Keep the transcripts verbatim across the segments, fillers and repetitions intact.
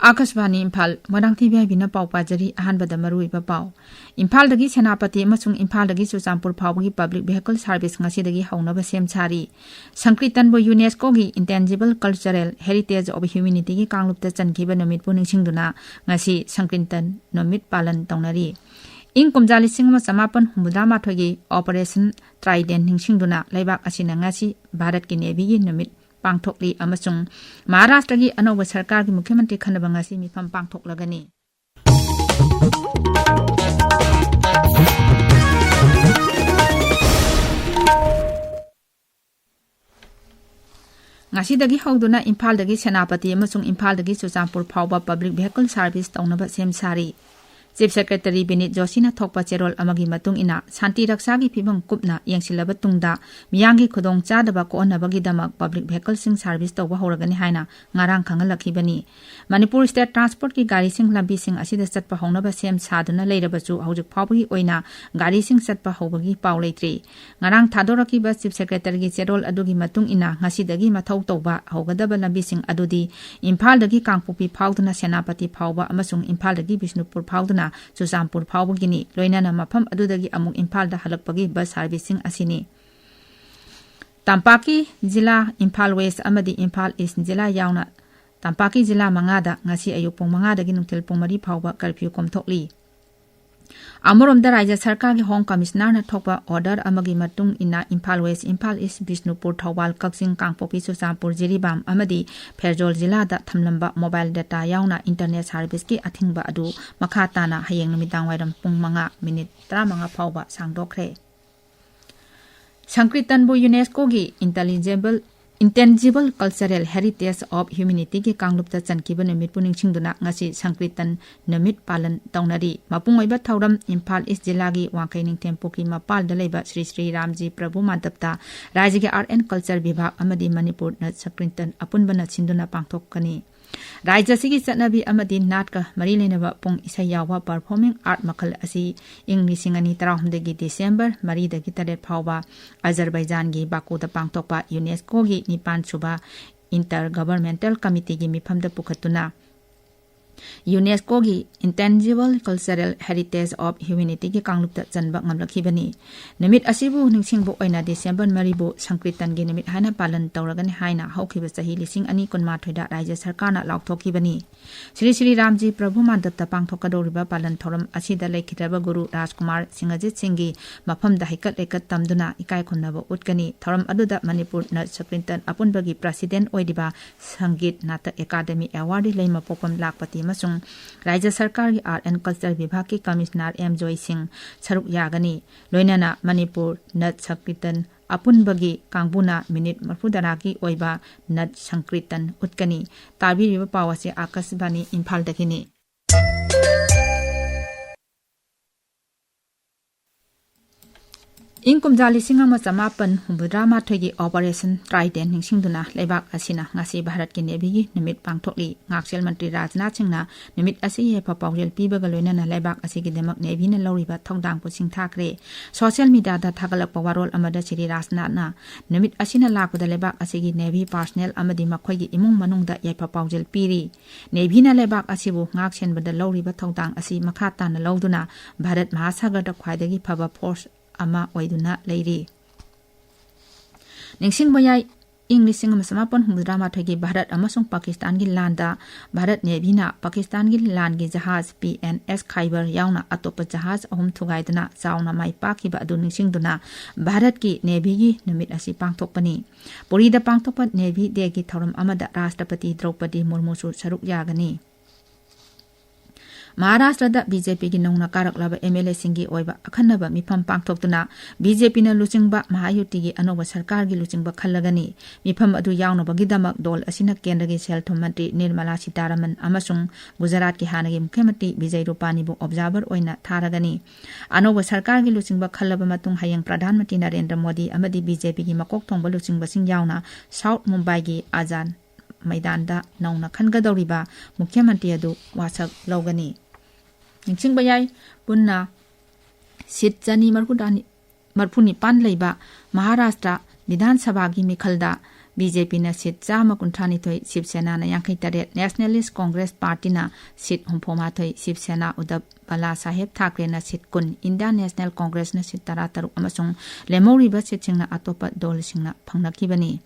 ꯑꯥꯀꯥꯁꯕꯥꯅꯤ Imphal, Moirangthem V ꯑꯥꯏ ꯕꯤꯅ ꯄꯥꯎ ꯄꯥꯖꯔꯤ꯫ ꯑꯍꯥꯟꯕꯗ ꯃꯔꯨꯑꯣꯏꯕ ꯄꯥꯎ꯫ ꯏꯝꯐꯥꯜꯗꯒꯤ ꯁꯦꯅꯥꯄꯇꯤ ꯑꯃꯁꯨꯡ ꯏꯝꯐꯥꯜꯗꯒꯤ ꯆꯨꯔꯆꯥꯟꯄꯨꯔ ꯐꯥꯎꯕꯒꯤ public vehicle service ꯉꯁꯤꯗꯒꯤ ꯍꯧꯅꯕ ꯁꯦꯝ ꯁꯥꯔꯤ꯫ ꯁꯪꯀ꯭ꯔꯤꯇꯟꯕꯨ UNESCOꯒꯤ Intangible Cultural Heritage of Humanityꯒꯤ ꯀꯥꯡꯂꯨꯞꯇ ꯆꯟꯈꯤꯕ ꯅꯨꯃꯤꯠꯄꯨ ꯅꯤꯡꯁꯤꯡꯗꯨꯅ ꯉꯁꯤ ꯁꯪꯀ꯭ꯔꯤꯇꯟ ꯅꯨꯃꯤꯠ ꯄꯥꯂꯟ ꯇꯧꯅꯔꯤ꯫ ꯏꯪ ꯀꯨꯝꯖꯥ ꯂꯤꯁꯤꯡ ꯑꯃ ꯆꯃꯥꯄꯟ ꯍꯨꯝꯐꯨꯇꯔꯥꯃꯥꯊꯣꯏꯒꯤ Operation Trident ꯅꯤꯡꯁꯤꯡꯗꯨꯅ ꯂꯩꯕꯥꯛ ꯑꯁꯤꯅ ꯉꯁꯤ ꯚꯥꯔꯠꯀꯤ Navyꯒꯤ ꯅꯨꯃꯤꯠ ꯄꯥꯡꯊꯣꯛꯂꯤ ꯑꯃꯁꯨꯡ ꯃꯍꯥꯔꯥꯁꯇ꯭ꯔꯒꯤ ꯑꯅꯧꯕ ꯁꯔꯀꯥꯔꯒꯤ ꯃꯨꯈ꯭ꯌ ꯃꯟꯇ꯭ꯔꯤ ꯈꯟꯅꯕ ꯉꯁꯤ ꯃꯤꯐꯝ ꯄꯥꯡꯊꯣꯛꯂꯒꯅꯤ꯫ ꯉꯁꯤꯗꯒꯤ ꯍꯧꯗꯨꯅ ꯏꯝꯐꯥꯜꯗꯒꯤ ꯁꯦꯅꯥꯄꯇꯤ ꯑꯃꯁꯨꯡ ꯏꯝꯐꯥꯜꯗꯒꯤ ꯆꯨꯔꯆꯥꯟꯄꯨꯔ ꯐꯥꯎꯕ public vehicle service ꯇꯧꯅꯕ ꯁꯦꯝ ꯁꯥꯔꯤ꯫ Chief Secretary ꯕꯤꯅꯤꯠ ꯖꯣꯁꯤꯅ ꯊꯣꯛꯄ ꯆꯦꯔꯣꯜ ꯑꯃꯒꯤ ꯃꯇꯨꯡ ꯏꯟꯅ, ꯁꯥꯟꯇꯤ ꯔꯛꯁꯥꯒꯤ ꯐꯤꯕꯝ ꯀꯨꯞꯅ ꯌꯦꯡꯁꯤꯜꯂꯕ ꯇꯨꯡꯗ ꯃꯤꯌꯥꯝꯒꯤ ꯈꯨꯗꯣꯡꯆꯥꯗꯕ ꯀꯣꯛꯍꯟꯅꯕꯒꯤꯗꯃꯛ public vehicleꯁꯤꯡ service ꯇꯧꯕ ꯍꯧꯔꯒꯅꯤ ꯍꯥꯏꯅ ꯉꯔꯥꯡ ꯈꯪꯍꯜꯂꯛꯈꯤꯕꯅꯤ꯫ ꯃꯅꯤꯄꯨꯔ State Transportꯀꯤ ꯒꯥꯔꯤꯁꯤꯡ ꯂꯝꯕꯤꯁꯤꯡ ꯑꯁꯤꯗ ꯆꯠꯄ ꯍꯧꯅꯕ ꯁꯦꯝ ꯁꯥꯗꯨꯅ ꯂꯩꯔꯕꯁꯨ, ꯍꯧꯖꯤꯛ ꯐꯥꯎꯕꯒꯤ ꯑꯣꯏꯅ ꯒꯥꯔꯤꯁꯤꯡ ꯆꯠꯄ ꯍꯧꯕꯒꯤ ꯄꯥꯎ ꯂꯩꯇ꯭ꯔꯤ꯫ ꯉꯔꯥꯡ ꯊꯥꯗꯣꯔꯛꯈꯤꯕ Chief Secretaryꯒꯤ ꯆꯦꯔꯣꯜ ꯑꯗꯨꯒꯤ ꯃꯇꯨꯡ ꯏꯟꯅ, ꯉꯁꯤꯗꯒꯤ ꯃꯊꯧ ꯇꯧꯕ ꯍꯧꯒꯗꯕ ꯂꯝꯕꯤꯁꯤꯡ ꯑꯗꯨꯗꯤ ꯏꯝꯐꯥꯜꯗꯒꯤ ꯀꯥꯡꯄꯣꯛꯄꯤ ꯐꯥꯎꯗꯨꯅ ꯁꯦꯅꯥꯄꯇꯤ ꯐꯥꯎꯕ ꯑꯃꯁꯨꯡ ꯏꯝꯐꯥꯜꯗꯒꯤ ꯕꯤꯁꯅꯨꯄꯨꯔ ꯐꯥꯎꯗꯨꯅ ꯆꯨꯔꯆꯥꯟꯄꯨꯔ ꯐꯥꯎꯕꯒꯤꯅꯤ꯫ ꯂꯣꯏꯅꯅ ꯃꯐꯝ ꯑꯗꯨꯗꯒꯤ ꯑꯃꯨꯛ ꯏꯝꯐꯥꯜꯗ ꯍꯜꯂꯛꯄꯒꯤ bus serviceꯁꯤꯡ ꯑꯁꯤꯅꯤ꯫ ꯇꯝꯄꯥꯛꯀꯤ ꯖꯤꯂꯥ ꯏꯝꯐꯥꯜ West ꯑꯃꯗꯤ ꯏꯝꯐꯥꯜ East ꯖꯤꯂꯥ ꯌꯥꯎꯅ ꯇꯝꯄꯥꯛꯀꯤ ꯖꯤꯂꯥ ꯃꯉꯥꯗ ꯉꯁꯤ ꯑꯌꯨꯛ ꯄꯨꯡ ꯃꯉꯥꯗꯒꯤ ꯅꯨꯡꯊꯤꯜ ꯄꯨꯡ ꯃꯔꯤ ꯐꯥꯎꯕ curfew ꯀꯣꯝꯊꯣꯛꯂꯤ꯫ ꯑꯃꯔꯣꯝꯗ, ꯔꯥꯖ꯭ꯌ ꯁꯔꯀꯥꯔꯒꯤ Home Commissionerꯅ ꯊꯣꯛꯄ order ꯑꯃꯒꯤ ꯃꯇꯨꯡ ꯏꯟꯅ ꯏꯝꯐꯥꯜ West, ꯏꯝꯐꯥꯜ East, ꯕꯤꯁꯅꯨꯄꯨꯔ, ꯊꯧꯕꯥꯜ, ꯀꯛꯆꯤꯡ, ꯀꯥꯡꯄꯣꯛꯄꯤ, ꯆꯨꯔꯆꯥꯟꯄꯨꯔ, ꯖꯤꯔꯤꯕꯥꯝ ꯑꯃꯗꯤ ꯐꯦꯔꯖꯣꯜ ꯖꯤꯂꯥꯗ ꯊꯝꯂꯝꯕ mobile data ꯌꯥꯎꯅ internet serviceꯀꯤ ꯑꯊꯤꯡꯕ ꯑꯗꯨ ꯃꯈꯥ ꯇꯥꯅ ꯍꯌꯦꯡ ꯅꯨꯃꯤꯗꯥꯡ ꯋꯥꯏꯔꯝ ꯄꯨꯡ ꯃꯉꯥ minute ꯇꯔꯥꯃꯉꯥ ꯐꯥꯎꯕ ꯁꯥꯡꯗꯣꯛꯈ꯭ꯔꯦ꯫ ꯁꯪꯀ꯭ꯔꯤꯇꯟꯕꯨ UNESCOꯒꯤ Intelligible Intangible Cultural Heritage of Humanityꯒꯤ ꯀꯥꯡꯂꯨꯞꯇ ꯆꯟꯈꯤꯕ ꯅꯨꯃꯤꯠꯄꯨ ꯅꯤꯡꯁꯤꯡꯗꯨꯅ ꯉꯁꯤ ꯁꯪꯀ꯭ꯔꯤꯇꯟ ꯅꯨꯃꯤꯠ ꯄꯥꯂꯟ ꯇꯧꯅꯔꯤ꯫ ꯃꯄꯨꯡ ꯑꯣꯏꯕ ꯊꯧꯔꯝ ꯏꯝꯐꯥꯜ East ꯖꯤꯂꯥꯒꯤ ꯋꯥꯡꯈꯩ ꯅꯤꯡꯊꯦꯝ ꯄꯨꯈ꯭ꯔꯤ ꯃꯄꯥꯜꯗ ꯂꯩꯕ ꯁ꯭ꯔꯤ ꯁ꯭ꯔꯤ ꯔꯥꯝꯖꯤ ꯄ꯭ꯔꯚꯨ ꯃꯟꯗꯞꯇ ꯔꯥꯖ꯭ꯌꯒꯤ Art and Culture ꯕꯤꯚꯥꯒ ꯑꯃꯗꯤ ꯃꯅꯤꯄꯨꯔ ꯅꯠ ꯁꯪꯀ꯭ꯔꯤꯇꯟ ꯑꯄꯨꯟꯕꯅ ꯁꯤꯟꯗꯨꯅ ꯄꯥꯡꯊꯣꯛꯀꯅꯤ꯫ ꯔꯥꯖ꯭ꯌ ꯑꯁꯤꯒꯤ ꯆꯠꯅꯕꯤ ꯑꯃꯗꯤ ꯅꯥꯠꯀ ꯃꯔꯤ ꯂꯩꯅꯕ ꯄꯨꯡ ꯏꯁꯩ ꯌꯥꯎꯕ performing art ꯃꯈꯜ ꯑꯁꯤ ꯏꯪ ꯂꯤꯁꯤꯡ ꯑꯅꯤ ꯇꯔꯥꯍꯨꯝꯗꯣꯏꯒꯤ ꯗꯤꯁꯦꯝꯕꯔ ꯃꯔꯤꯗꯒꯤ ꯇꯔꯦꯠ ꯐꯥꯎꯕ ꯑꯖꯔꯕꯩꯖꯥꯟꯒꯤ ꯕꯥꯀꯨꯗ ꯄꯥꯡꯊꯣꯛꯄ UNESCOꯒꯤ ꯅꯤꯄꯥꯟ ꯁꯨꯕ Inter Governmental Committeeꯒꯤ ꯃꯤꯐꯝꯗ ꯄꯨꯈꯠꯇꯨꯅ ꯌꯨꯅꯦꯁꯀꯣꯒꯤ Intangible Cultural Heritage of Humanityꯒꯤ ꯀꯥꯡꯂꯨꯞꯇ ꯆꯟꯕ ꯉꯝꯂꯛꯈꯤꯕꯅꯤ꯫ ꯅꯨꯃꯤꯠ ꯑꯁꯤꯕꯨ ꯅꯤꯡꯁꯤꯡꯕ ꯑꯣꯏꯅ ꯗꯤꯁꯦꯝꯕꯔ ꯃꯔꯤꯕꯨ ꯁꯪꯀ꯭ꯔꯤꯇꯟꯒꯤ ꯅꯨꯃꯤꯠ ꯍꯥꯏꯅ ꯄꯥꯂꯟ ꯇꯧꯔꯒꯅꯤ ꯍꯥꯏꯅ ꯍꯧꯈꯤꯕ ꯆꯍꯤ ꯂꯤꯁꯤꯡ ꯑꯅꯤ ꯀꯨꯟꯃꯥꯊꯣꯏꯗ ꯔꯥꯖ꯭ꯌ ꯁꯔꯀꯥꯔꯅ ꯂꯥꯎꯊꯣꯛꯈꯤꯕꯅꯤ꯫ ꯁ꯭ꯔꯤ ꯁ꯭ꯔꯤ ꯔꯥꯝꯖꯤ ꯄ꯭ꯔꯚꯨ ꯃꯟꯗꯞꯇ ꯄꯥꯡꯊꯣꯛꯀꯗꯧꯔꯤꯕ ꯄꯥꯂꯟ ꯊꯧꯔꯝ ꯑꯁꯤꯗ ꯂꯩꯈꯤꯗ꯭ꯔꯕ ꯒꯨꯔꯨ ꯔꯥꯖꯀꯨꯃꯥꯔ ꯁꯤꯡꯍꯖꯤꯠ ꯁꯤꯡꯒꯤ ꯃꯐꯝꯗ ꯍꯩꯀꯠ ꯂꯩꯀꯠ ꯇꯝꯗꯨꯅ ꯏꯀꯥꯏ ꯈꯨꯝꯅꯕ ꯎꯠꯀꯅꯤ꯫ ꯊꯧꯔꯝ ꯑꯗꯨꯗ ꯃꯅꯤꯄꯨꯔ ꯅꯠ ꯁꯪꯀ꯭ꯔꯤꯇꯟ ꯑꯄꯨꯟꯕꯒꯤ ꯄ꯭ꯔꯁꯤꯗꯦꯟ ꯑꯣꯏꯔꯤꯕ ꯁꯪꯒꯤꯠ ꯅꯥꯇꯛ ꯑꯦꯀꯥꯗꯃꯤ ꯑꯦꯋꯥꯔꯗꯤ ꯂꯩꯃꯄꯣꯛꯄꯝ ꯂꯥꯛꯄꯇꯤ ꯑꯃꯁꯨꯡ ꯔꯥꯖ꯭ꯌ ꯁꯔꯀꯥꯔꯒꯤ Art and Culture ꯕꯤꯚꯥꯒꯀꯤ ꯀꯃꯤꯁꯅꯔ ꯑꯦꯝ ꯖꯣꯏ ꯁꯤꯡ ꯁꯔꯨꯛ ꯌꯥꯒꯅꯤ꯫ ꯂꯣꯏꯅꯅ ꯃꯅꯤꯄꯨꯔ ꯅꯠ ꯁꯪꯀ꯭ꯔꯤꯇꯟ ꯑꯄꯨꯟꯕꯒꯤ ꯀꯥꯡꯕꯨꯅ ꯃꯤꯅꯤꯠ ꯃꯔꯤꯐꯨ ꯇꯔꯥꯒꯤ ꯑꯣꯏꯕ ꯅꯠ ꯁꯪꯀ꯭ꯔꯤꯇꯟ ꯎꯠꯀꯅꯤ꯫ ꯇꯥꯕꯤꯔꯤꯕ ꯄꯥꯎ ꯑꯁꯤ ꯑꯥꯀꯥꯁꯕꯥꯅꯤ ꯏꯝꯐꯥꯜꯗꯒꯤꯅꯤ꯫ ꯏꯪ ꯀꯨꯝꯖꯥ ꯂꯤꯁꯤꯡ ꯑꯃ ꯆꯃꯥꯄꯟ ꯍꯨꯝꯐꯨꯇꯔꯥ ꯃꯥꯊꯣꯏꯒꯤ Operation Trident ꯅꯤꯡꯁꯤꯡꯗꯨꯅ ꯂꯩꯕꯥꯛ ꯑꯁꯤꯅ ꯉꯁꯤ ꯚꯥꯔꯠꯀꯤ ꯅꯦꯚꯤꯒꯤ ꯅꯨꯃꯤꯠ ꯄꯥꯡꯊꯣꯛꯂꯤ꯫ ꯉꯥꯛꯁꯦꯜ ꯃꯟꯇ꯭ꯔꯤ ꯔꯥꯖꯅꯥꯊ ꯁꯤꯡꯅ ꯅꯨꯃꯤꯠ ꯑꯁꯤ ꯌꯥꯏꯐ ꯄꯥꯎꯖꯦꯜ ꯄꯤꯕꯒ ꯂꯣꯏꯅꯅ ꯂꯩꯕꯥꯛ ꯑꯁꯤꯒꯤꯗꯃꯛ ꯅꯦꯚꯤꯅ ꯂꯧꯔꯤꯕ ꯊꯧꯗꯥꯡꯕꯨ ꯁꯤꯡꯊꯥꯈ꯭ꯔꯦ꯫ ꯁꯣꯁꯤꯌꯦꯜ ꯃꯤꯗꯤꯌꯥꯗ ꯊꯥꯒꯠꯂꯛꯄ ꯋꯥꯔꯣꯜ ꯑꯃꯗ ꯁ꯭ꯔꯤ ꯔꯥꯖꯅꯥꯊꯅ ꯅꯨꯃꯤꯠ ꯑꯁꯤꯅ ꯂꯥꯛꯄꯗ ꯂꯩꯕꯥꯛ ꯑꯁꯤꯒꯤ ꯅꯦꯚꯤ ꯄꯥꯔꯁꯅꯦꯜ ꯑꯃꯗꯤ ꯃꯈꯣꯏꯒꯤ ꯏꯃꯨꯡ ꯃꯅꯨꯡꯗ ꯌꯥꯏꯐ ꯄꯥꯎꯖꯦꯜ ꯄꯤꯔꯤ꯫ ꯅꯦꯚꯤꯅ ꯂꯩꯕꯥꯛ ꯑꯁꯤꯕꯨ ꯉꯥꯛ ꯁꯦꯟꯕꯗ ꯂꯧꯔꯤꯕ ꯊꯧꯗꯥꯡ ꯑꯁꯤ ꯃꯈꯥ ꯇꯥꯅ ꯂꯧꯗꯨꯅ ꯚꯥꯔꯠ ꯃꯍꯥꯁꯥꯒꯔꯗ ꯈ꯭ꯋꯥꯏꯗꯒꯤ ꯐꯕ ꯐꯣꯔꯁ ꯑꯃ ꯑꯣꯏꯗꯨꯅ ꯂꯩꯔꯤ꯫ ꯅꯤꯡꯁꯤꯡꯕ ꯌꯥꯏ, ꯏꯪ ꯂꯤꯁꯤꯡ ꯑꯃ ꯆꯃꯥꯄꯟ ꯍꯨꯝꯐꯨꯇꯔꯥ ꯃꯥꯊꯣꯏꯒꯤ ꯚꯥꯔꯠ ꯑꯃꯁꯨꯡ ꯄꯥꯀꯤꯁꯇꯥꯟꯒꯤ ꯂꯥꯟꯗ ꯚꯥꯔꯠ ꯅꯦꯚꯤꯅ ꯄꯥꯀꯤꯁꯇꯥꯟꯒꯤ ꯂꯥꯟꯒꯤ ꯖꯍꯥꯖ P N S Khyber ꯌꯥꯎꯅ ꯑꯇꯣꯞꯄ ꯖꯍꯥꯖ ꯑꯍꯨꯝ ꯊꯨꯒꯥꯏꯗꯨꯅ ꯆꯥꯎꯅ ꯃꯥꯏ ꯄꯥꯛꯈꯤꯕ ꯑꯗꯨ ꯅꯤꯡꯁꯤꯡꯗꯨꯅ ꯚꯥꯔꯠꯀꯤ ꯅꯦꯚꯤꯒꯤ ꯅꯨꯃꯤꯠ ꯑꯁꯤ ꯄꯥꯡꯊꯣꯛꯄꯅꯤ꯫ ꯄꯨꯔꯤꯗ ꯄꯥꯡꯊꯣꯛꯄ ꯅꯦꯚꯤ ꯗꯦꯒꯤ ꯊꯧꯔꯝ ꯑꯃꯗ ꯔꯥꯁꯇ꯭ꯔꯄꯇꯤ ꯗ꯭ꯔꯧꯄꯗꯤ ꯃꯨꯔꯃꯨꯁꯨ ꯁꯔꯨꯛ ꯌꯥꯒꯅꯤ꯫ ꯃꯍꯥꯔꯥꯁꯇ꯭ꯔꯗ BJPꯒꯤ ꯅꯧꯅ ꯀꯥꯔꯛꯂꯕ MLAꯁꯤꯡꯒꯤ ꯑꯣꯏꯕ ꯑꯈꯟꯅꯕ ꯃꯤꯐꯝ ꯄꯥꯡꯊꯣꯛꯇꯨꯅ BJPꯅ ꯂꯨꯆꯤꯡꯕ ꯃꯍꯥꯌꯨꯇꯤꯒꯤ ꯑꯅꯧꯕ ꯁꯔꯀꯥꯔꯒꯤ ꯂꯨꯆꯤꯡꯕ ꯈꯜꯂꯒꯅꯤ꯫ ꯃꯤꯐꯝ ꯑꯗꯨ ꯌꯥꯎꯅꯕꯒꯤꯗꯃꯛ ꯗꯣꯜ ꯑꯁꯤꯅ ꯀꯦꯟꯗ꯭ꯔꯒꯤ ꯁꯦꯜ ꯊꯨꯝ ꯃꯟꯇ꯭ꯔꯤ ꯅꯤꯔꯃꯂꯥ ꯁꯤꯇꯥꯔꯥꯃꯟ ꯑꯃꯁꯨꯡ ꯒꯨꯖꯔꯥꯠꯀꯤ ꯍꯥꯟꯅꯒꯤ ꯃꯨꯈ꯭ꯌ ꯃꯟꯇ꯭ꯔꯤ ꯕꯤꯖꯩ ꯔꯨꯄꯥꯅꯤꯕꯨ observer ꯑꯣꯏꯅ ꯊꯥꯔꯒꯅꯤ꯫ ꯑꯅꯧꯕ ꯁꯔꯀꯥꯔꯒꯤ ꯂꯨꯆꯤꯡꯕ ꯈꯜꯂꯕ ꯃꯇꯨꯡ ꯍꯌꯦꯡ ꯄ꯭ꯔꯙꯥꯟ ꯃꯟꯇ꯭ꯔꯤ ꯅꯔꯦꯟꯗ꯭ꯔ ꯃꯣꯗꯤ ꯑꯃꯗꯤ BJPꯒꯤ ꯃꯀꯣꯛ ꯊꯣꯡꯕ ꯂꯨꯆꯤꯡꯕꯁꯤꯡ ꯌꯥꯎꯅ ꯁꯥꯎꯠ ꯃꯨꯝꯕꯥꯏꯒꯤ ꯑꯖꯥꯟ ꯃꯩꯗꯥꯟꯗ ꯅꯧꯅ ꯈꯟꯒꯗꯧꯔꯤꯕ ꯃꯨꯈ꯭ꯌ ꯃꯟꯇ꯭ꯔꯤ ꯑꯗꯨ ꯋꯥꯁꯛ ꯂꯧꯒꯅꯤ꯫ ꯅꯤꯡꯁꯤꯡꯕ ꯌꯥꯏ, ꯄꯨꯟꯅ ꯁꯤꯠ ꯆꯅꯤ ꯃꯔꯤꯐꯨꯇꯔꯥꯅꯤ-, ꯃꯔꯤꯐꯨꯅꯤꯄꯥꯟ ꯂꯩꯕ ꯃꯍꯥꯔꯥꯁꯇ꯭ꯔ ꯕꯤꯙꯥꯟ ꯁꯚꯥꯒꯤ ꯃꯤꯈꯜꯗ ꯕꯤ ꯖꯦ ꯄꯤꯅ ꯁꯤꯠ ꯆꯥꯝꯃ ꯀꯨꯟꯊ꯭ꯔꯥ ꯅꯤꯊꯣꯏ, ꯁꯤꯕ ꯁꯦꯅꯥꯅ ꯌꯥꯡꯈꯩ ꯇꯔꯦꯠ, ꯅꯦꯁꯅꯦꯂꯤꯁ ꯀꯣꯡꯒ꯭ꯔꯦꯁ ꯄꯥꯔꯇꯤꯅ ꯁꯤꯠ ꯍꯨꯝꯐꯨ ꯃꯥꯊꯣꯏ, ꯁꯤꯕ ꯁꯦꯅꯥ ꯎꯗꯕ ꯕꯂꯥ ꯁꯥꯍꯦꯕ ꯊꯥꯀ꯭ꯔꯦꯅ ꯁꯤꯠ ꯀꯨꯟ, ꯏꯟꯗꯤꯌꯥꯟ ꯅꯦꯁꯅꯦꯜ ꯀꯣꯡꯒ꯭ꯔꯦꯁꯅ ꯁꯤꯠ ꯇꯔꯥꯇꯔꯨꯛ ꯑꯃꯁꯨꯡ ꯂꯦꯝꯍꯧꯔꯤꯕ ꯁꯤꯠꯁꯤꯡꯅ ꯑꯇꯣꯞꯄ ꯗꯣꯜꯁꯤꯡꯅ ꯐꯪꯅꯈꯤꯕꯅꯤ꯫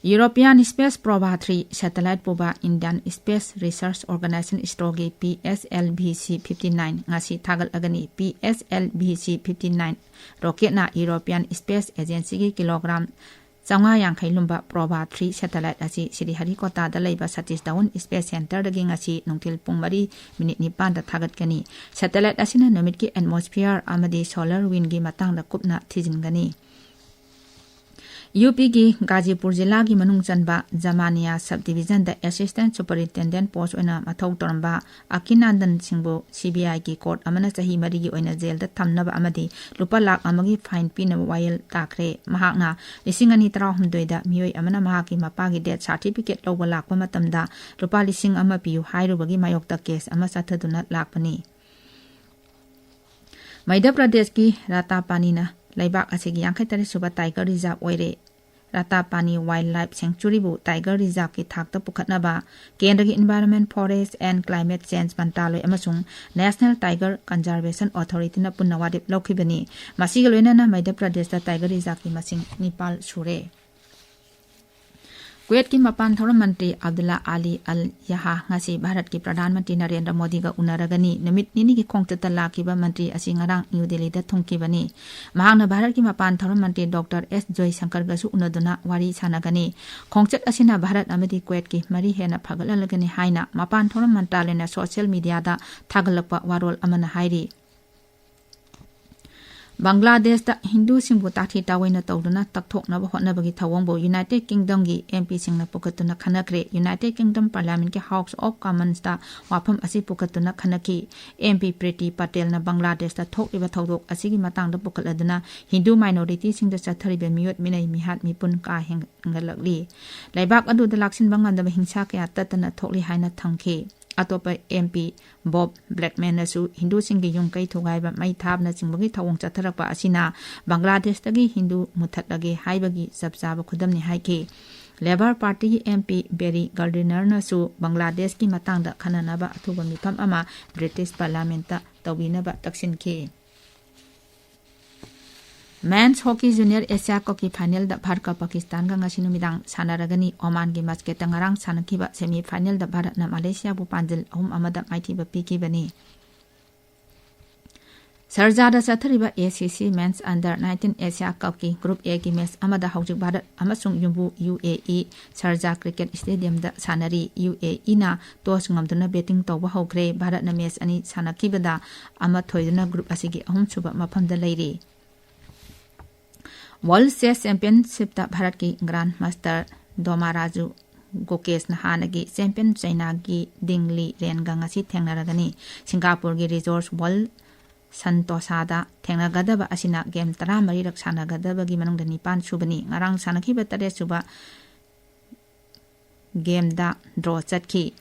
European space Proba three satellite ꯄꯨꯕ ꯏꯟꯗꯤꯌꯥꯟ ꯁ꯭ꯄꯦꯁ ꯔꯤꯁꯔꯁ ꯑꯣꯔꯒꯅꯥꯏꯖꯦꯁꯟ ꯏꯁꯔꯣꯒꯤ P S L V C fifty nine ꯉꯁꯤ ꯊꯥꯒꯠꯂꯒꯅꯤ꯫ P S L V C fifty nine ꯔꯣꯀꯦꯠꯅ ꯌꯨꯔꯣꯄꯤꯌꯥꯟ ꯁ꯭ꯄꯦꯁ ꯑꯦꯖꯦꯟꯁꯤꯒꯤ ꯀꯤꯂꯣꯒ꯭ꯔꯥꯝ ꯆꯥꯝꯃꯉꯥ ꯌꯥꯡꯈꯩ ꯂꯨꯝꯕ ꯄ꯭ꯔꯣꯚꯥ ꯊ꯭ꯔꯤ ꯁꯦꯇꯦꯂꯥꯏꯠ ꯑꯁꯤ ꯁ꯭ꯔꯤꯍꯔꯤꯀꯣꯇꯥꯗ ꯂꯩꯕ ꯁꯇꯤꯁ ꯙꯋꯟ ꯁ꯭ꯄꯦꯁ ꯁꯦꯟꯇꯔꯗꯒꯤ ꯉꯁꯤ ꯅꯨꯡꯊꯤꯜ ꯄꯨꯡ ꯃꯔꯤ ꯃꯤꯅꯤꯠ ꯅꯤꯄꯥꯟꯗ ꯊꯥꯒꯠꯀꯅꯤ꯫ ꯁꯦꯇꯦꯂꯥꯏꯠ ꯑꯁꯤꯅ ꯅꯨꯃꯤꯠꯀꯤ ꯑꯦꯠꯃꯣꯁꯐꯤꯌꯔ ꯑꯃꯗꯤ ꯁꯣꯂꯔ ꯋꯤꯟꯒꯤ ꯃꯇꯥꯡꯗ ꯀꯨꯞꯅ ꯊꯤꯖꯤꯟꯒꯅꯤ꯫ ꯌꯨ ꯄꯤꯒꯤ ꯒꯥꯖꯤꯄꯨꯔ ꯖꯤꯂꯥꯒꯤ ꯃꯅꯨꯡ ꯆꯟꯕ ꯖꯃꯥꯅꯤꯌꯥ ꯁꯕ ꯗꯤꯕꯤꯖꯟꯗ ꯑꯦꯁꯤꯁꯇꯦꯟꯠ ꯁꯨꯄꯔꯤꯟꯇꯦꯟꯗꯦꯟꯠ ꯄꯣꯁ ꯑꯣꯏꯅ ꯃꯊꯧ ꯇꯧꯔꯝꯕ ꯑꯀꯤꯅꯥꯟꯗꯟ ꯁꯤꯡꯕꯨ ꯁꯤ ꯕꯤ ꯑꯥꯏꯒꯤ ꯀꯣꯔꯠ ꯑꯃꯅ ꯆꯍꯤ ꯃꯔꯤꯒꯤ ꯑꯣꯏꯅ ꯖꯦꯜꯗ ꯊꯝꯅꯕ ꯑꯃꯗꯤ ꯂꯨꯄꯥ ꯂꯥꯈ ꯑꯃꯒꯤ ꯐꯥꯏꯟ ꯄꯤꯅꯕ ꯋꯥꯌꯦꯜ ꯇꯥꯈ꯭ꯔꯦ꯫ ꯃꯍꯥꯛꯅ ꯂꯤꯁꯤꯡ ꯑꯅꯤ ꯇꯔꯥꯍꯨꯝꯗꯣꯏꯗ ꯃꯤꯑꯣꯏ ꯑꯃꯅ ꯃꯍꯥꯛꯀꯤ ꯃꯄꯥꯒꯤ ꯗꯦꯠ ꯁꯥꯔꯇꯤꯐꯤꯀꯦꯠ ꯂꯧꯕ ꯂꯥꯛꯄ ꯃꯇꯝꯗ ꯂꯨꯄꯥ ꯂꯤꯁꯤꯡ ꯑꯃ ꯄꯤꯌꯨ ꯍꯥꯏꯔꯨꯕꯒꯤ ꯃꯥꯌꯣꯛꯇ ꯀꯦꯁ ꯑꯃ ꯆꯠꯊꯗꯨꯅ ꯂꯥꯛꯄꯅꯤ꯫ ꯃꯙ꯭ꯌ ꯄ꯭ꯔꯗꯦꯁꯀꯤ ꯔꯥꯇꯥꯄꯥꯅꯤꯅ ꯂꯩꯕꯥꯛ ꯑꯁꯤꯒꯤ ꯌꯥꯡꯈꯩ ꯇꯔꯦꯠ ꯁꯨꯕ ꯇꯥꯏꯒꯔ ꯔꯤꯖꯥꯔꯚ ꯑꯣꯏꯔꯦ꯫ ꯔꯥꯇꯥꯄꯥꯅꯤ ꯋꯥꯏꯜꯗ ꯂꯥꯏꯐ ꯁꯦꯡꯆꯨꯔꯤꯕꯨ ꯇꯥꯏꯒꯔ ꯔꯤꯖꯥꯔꯚꯀꯤ ꯊꯥꯛꯇ ꯄꯨꯈꯠꯅꯕ ꯀꯦꯟꯗ꯭ꯔꯒꯤ Environment, Forest and Climate Change ꯃꯟꯇ꯭ꯔꯥꯂꯣꯏ ꯑꯃꯁꯨꯡ National Tiger Conservation Authority ꯅ ꯄꯨꯟꯅ ꯋꯥꯔꯦꯞ ꯂꯧꯈꯤꯕꯅꯤ꯫ ꯃꯁꯤꯒ ꯂꯣꯏꯅꯅ ꯃꯙ꯭ꯌ ꯄ꯭ꯔꯗꯦꯁꯇ ꯇꯥꯏꯒꯔ ꯔꯤꯖꯥꯔꯚꯀꯤ ꯃꯁꯤꯡ ꯅꯤꯄꯥꯜ ꯁꯨꯔꯦ꯫ ꯀꯨꯋꯦꯠꯀꯤ ꯃꯄꯥꯟ ꯊꯧꯔꯝ ꯃꯟꯇ꯭ꯔꯤ ꯑꯕꯗꯨꯜꯂꯥ ꯑꯂꯤ ꯑꯜ ꯌꯥꯍꯥ ꯉꯁꯤ ꯚꯥꯔꯠꯀꯤ ꯄ꯭ꯔꯙꯥꯟ ꯃꯟꯇ꯭ꯔꯤ ꯅꯔꯦꯟꯗ꯭ꯔ ꯃꯣꯗꯤꯒ ꯎꯅꯔꯒꯅꯤ꯫ ꯅꯨꯃꯤꯠ ꯅꯤꯅꯤꯒꯤ ꯈꯣꯡꯆꯠꯇ ꯂꯥꯛꯈꯤꯕ ꯃꯟꯇ꯭ꯔꯤ ꯑꯁꯤ ꯉꯔꯥꯡ ꯅ꯭ꯌꯨ ꯗꯦꯜꯂꯤꯗ ꯊꯨꯡꯈꯤꯕꯅꯤ꯫ ꯃꯍꯥꯛꯅ ꯚꯥꯔꯠꯀꯤ ꯃꯄꯥꯟ ꯊꯧꯔꯝ ꯃꯟꯇ꯭ꯔꯤ ꯗꯣꯛꯇꯔ ꯑꯦꯁ ꯖꯣꯏꯁꯪꯀꯔꯒꯁꯨ ꯎꯅꯗꯨꯅ ꯋꯥꯔꯤ ꯁꯥꯟꯅꯒꯅꯤ꯫ ꯈꯣꯡꯆꯠ ꯑꯁꯤꯅ ꯚꯥꯔꯠ ꯑꯃꯗꯤ ꯀꯨꯋꯦꯠꯀꯤ ꯃꯔꯤ ꯍꯦꯟꯅ ꯐꯒꯠꯍꯜꯂꯒꯅꯤ ꯍꯥꯏꯅ ꯃꯄꯥꯟ ꯊꯧꯔꯝ ꯃꯟꯇ꯭ꯔꯥꯂꯌꯅ ꯁꯣꯁꯤꯌꯦꯜ ꯃꯤꯗꯤꯌꯥꯗ ꯊꯥꯒꯠꯂꯛꯄ ꯋꯥꯔꯣꯜ ꯑꯃꯅ ꯍꯥꯏꯔꯤ꯫ ꯕꯪꯒ꯭ꯂꯥꯗꯦꯁꯇ ꯍꯤꯟꯗꯨꯁꯤꯡꯕꯨ ꯇꯥꯊꯤ ꯇꯥꯑꯣꯏꯅ ꯇꯧꯗꯨꯅ ꯇꯛꯊꯣꯛꯅꯕ ꯍꯣꯠꯅꯕꯒꯤ ꯊꯧꯑꯣꯡꯕꯨ ꯌꯨꯅꯥꯏꯇꯦꯗ ꯀꯤꯡꯗꯝꯒꯤ ꯑꯦꯝ ꯄꯤꯁꯤꯡꯅ ꯄꯨꯈꯠꯇꯨꯅ ꯈꯟꯅꯈ꯭ꯔꯦ꯫ ꯌꯨꯅꯥꯏꯇꯦꯗ ꯀꯤꯡꯗꯝ ꯄꯥꯔꯂꯤꯌꯥꯃꯦꯟꯠꯀꯤ ꯍꯥꯎꯁ ꯑꯣꯐ ꯀꯃꯟꯁꯇ ꯋꯥꯐꯝ ꯑꯁꯤ ꯄꯨꯈꯠꯇꯨꯅ ꯈꯟꯅꯈꯤ꯫ ꯑꯦꯝ ꯄꯤ ꯄ꯭ꯔꯤꯇꯤ ꯄꯇꯦꯜꯅ ꯕꯪꯒ꯭ꯂꯥꯗꯦꯁꯇ ꯊꯣꯛꯂꯤꯕ ꯊꯧꯗꯣꯛ ꯑꯁꯤꯒꯤ ꯃꯇꯥꯡꯗ ꯄꯨꯈꯠꯂꯗꯨꯅ ꯍꯤꯟꯗꯨ ꯃꯥꯏꯅꯣꯔꯤꯇꯤꯁꯤꯡꯗ ꯆꯠꯊꯔꯤꯕ ꯃꯤꯑꯣꯠ ꯃꯤꯅꯩ ꯃꯤꯍꯥꯠ ꯃꯤꯄꯨꯟ ꯀꯥ ꯍꯦꯟꯒꯠꯂꯛꯂꯤ꯫ ꯂꯩꯕꯥꯛ ꯑꯗꯨꯗ ꯂꯥꯛꯁꯤꯟꯕ ꯉꯝꯗꯕ ꯍꯤꯡꯁꯥ ꯀꯌꯥ ꯇꯠꯇꯅ ꯊꯣꯛꯂꯤ ꯍꯥꯏꯅ ꯊꯝꯈꯤ꯫ ꯑꯇꯣꯞꯄ MP Bob Blackman ꯅꯁꯨ ꯍꯤꯟꯗꯨꯁꯤꯡꯒꯤ ꯌꯨꯝ ꯀꯩ ꯊꯨꯒꯥꯏꯕ, ꯃꯩ ꯊꯥꯕꯅꯆꯤꯡꯕꯒꯤ ꯊꯧꯑꯣꯡ ꯆꯠꯊꯔꯛꯄ ꯑꯁꯤꯅ ꯕꯪꯒ꯭ꯂꯥꯗꯦꯁꯇꯒꯤ ꯍꯤꯟꯗꯨ ꯃꯨꯊꯠꯂꯒꯦ ꯍꯥꯏꯕꯒꯤ ꯆꯞ ꯆꯥꯕ ꯈꯨꯗꯝꯅꯤ ꯍꯥꯏꯈꯤ꯫ Labour Party ꯒꯤ MP Barry Gardiner ꯅꯁꯨ ꯕꯪꯒ꯭ꯂꯥꯗꯦꯁꯀꯤ ꯃꯇꯥꯡꯗ ꯈꯟꯅꯅꯕ ꯑꯊꯨꯕ ꯃꯤꯐꯝ ꯑꯃ British Parliament ꯇ ꯇꯧꯕꯤꯅꯕ ꯇꯛꯁꯤꯟꯈꯤ꯫ Men's Hockey Junior Asia Cup ꯀꯤ final ꯗ ꯚꯥꯔꯠꯀ ꯄꯥꯀꯤꯁꯇꯥꯟꯒ ꯉꯁꯤ ꯅꯨꯃꯤꯗꯥꯡ ꯁꯥꯟꯅꯔꯒꯅꯤ꯫ ꯑꯣꯃꯥꯟꯒꯤ ꯃꯁꯀꯦꯠꯇ ꯉꯔꯥꯡ ꯁꯥꯟꯅꯈꯤꯕ semi final ꯗ ꯚꯥꯔꯠꯅ ꯃꯂꯦꯁꯤꯌꯥꯕꯨ ꯄꯥꯟꯖꯤꯜ ꯑꯍꯨꯝ ꯑꯃꯗ ꯃꯥꯏꯊꯤꯕ ꯄꯤꯈꯤꯕꯅꯤ꯫ ꯁꯔꯖꯥꯗ ꯆꯠꯊꯔꯤꯕ ACC Men's Under nineteen Asia Cup ꯀꯤ Group A ꯒꯤ match ꯑꯃꯗ ꯍꯧꯖꯤꯛ ꯚꯥꯔꯠ ꯑꯃꯁꯨꯡ ꯌꯨꯝꯕꯨ UAE ꯁꯔꯖꯥ Cricket Stadium ꯗ ꯁꯥꯟꯅꯔꯤ꯫ UAE ꯅ toss ꯉꯝꯗꯨꯅ batting ꯇꯧꯕ ꯍꯧꯈ꯭ꯔꯦ꯫ ꯚꯥꯔꯠꯅ match ꯑꯅꯤ ꯁꯥꯟꯅꯈꯤꯕꯗ ꯑꯃ ꯊꯣꯏꯗꯨꯅ group ꯑꯁꯤꯒꯤ ꯑꯍꯨꯝꯁꯨꯕ ꯃꯐꯝꯗ ꯂꯩꯔꯤ꯫ World Chess Championship ꯇ ꯚꯥꯔꯠꯀꯤ Grand Master ꯗꯣꯃꯥꯔꯥꯖꯨ ꯒꯣꯀꯦꯁꯅ ꯍꯥꯟꯅꯒꯤ champion ꯆꯩꯅꯥꯒꯤ ꯗꯤꯡ ꯂꯤ ꯔꯦꯟꯒ ꯉꯁꯤ ꯊꯦꯡꯅꯔꯒꯅꯤ꯫ ꯁꯤꯡꯒꯥꯄꯨꯔꯒꯤ Resorts World Sentosa ꯗ ꯊꯦꯡꯅꯒꯗꯕ ꯑꯁꯤꯅ game ꯇꯔꯥꯃꯔꯤꯔꯛ ꯁꯥꯟꯅꯒꯗꯕꯒꯤ ꯃꯅꯨꯡꯗ ꯅꯤꯄꯥꯟ ꯁꯨꯕꯅꯤ꯫ ꯉꯔꯥꯡ ꯁꯥꯟꯅꯈꯤꯕ ꯇꯔꯦꯠ ꯁꯨꯕ game ꯗ draw ꯆꯠꯈꯤ꯫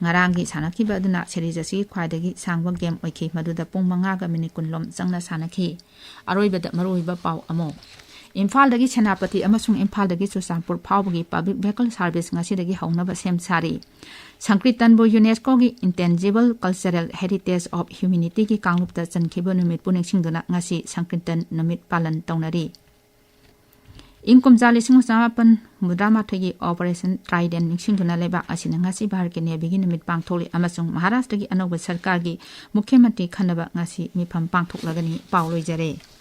ꯉꯔꯥꯡꯒꯤ ꯁꯥꯟꯅꯈꯤꯕ ꯑꯗꯨꯅ series ꯑꯁꯤꯒꯤ ꯈ꯭ꯋꯥꯏꯗꯒꯤ ꯁꯥꯡꯕ game ꯑꯣꯏꯈꯤ, ꯃꯗꯨꯗ ꯄꯨꯡ ꯃꯉꯥꯒ minute ꯀꯨꯟ ꯂꯣꯝ ꯆꯪꯅ ꯁꯥꯟꯅꯈꯤ꯫ ꯑꯔꯣꯏꯕꯗ ꯃꯔꯨꯑꯣꯏꯕ ꯄꯥꯎ ꯑꯃꯨꯛ꯫ ꯏꯝꯐꯥꯜꯗꯒꯤ ꯁꯦꯅꯥꯄꯇꯤ ꯑꯃꯁꯨꯡ ꯏꯝꯐꯥꯜꯗꯒꯤ ꯆꯨꯔꯆꯥꯟꯄꯨꯔ ꯐꯥꯎꯕꯒꯤ public vehicle service ꯉꯁꯤꯗꯒꯤ ꯍꯧꯅꯕ ꯁꯦꯝ ꯁꯥꯔꯤ꯫ ꯁꯪꯀ꯭ꯔꯤꯇꯟꯕꯨ UNESCOꯒꯤ Intangible Cultural Heritage of Humanity ꯒꯤ ꯀꯥꯡꯂꯨꯞꯇ ꯆꯟꯈꯤꯕ ꯅꯨꯃꯤꯠꯄꯨ ꯅꯤꯡꯁꯤꯡꯗꯨꯅ ꯉꯁꯤ ꯁꯪꯀ꯭ꯔꯤꯇꯟ ꯅꯨꯃꯤꯠ ꯄꯥꯂꯟ ꯇꯧꯅꯔꯤ꯫ ꯏꯪ ꯀꯨꯝꯖꯥ ꯂꯤꯁꯤꯡ ꯑꯃ ꯆꯃꯥꯄꯟ ꯍꯨꯝꯐꯨꯇꯔꯥꯃꯥꯊꯣꯏꯒꯤ Operation Trident ꯅꯤꯡꯁꯤꯡꯗꯨꯅ ꯂꯩꯕꯥꯛ ꯑꯁꯤꯅ ꯉꯁꯤ ꯚꯥꯔꯠꯀꯤ Navy ꯒꯤ ꯅꯨꯃꯤꯠ ꯄꯥꯡꯊꯣꯛꯂꯤ ꯑꯃꯁꯨꯡ ꯃꯍꯥꯔꯥꯁꯇ꯭ꯔꯒꯤ ꯑꯅꯧꯕ ꯁꯔꯀꯥꯔꯒꯤ ꯃꯨꯈ꯭ꯌ ꯃꯟꯇ꯭ꯔꯤ ꯈꯟꯅꯕ ꯉꯁꯤ ꯃꯤꯐꯝ ꯄꯥꯡꯊꯣꯛꯂꯒꯅꯤ꯫ ꯄꯥꯎ ꯂꯣꯏꯖꯔꯦ꯫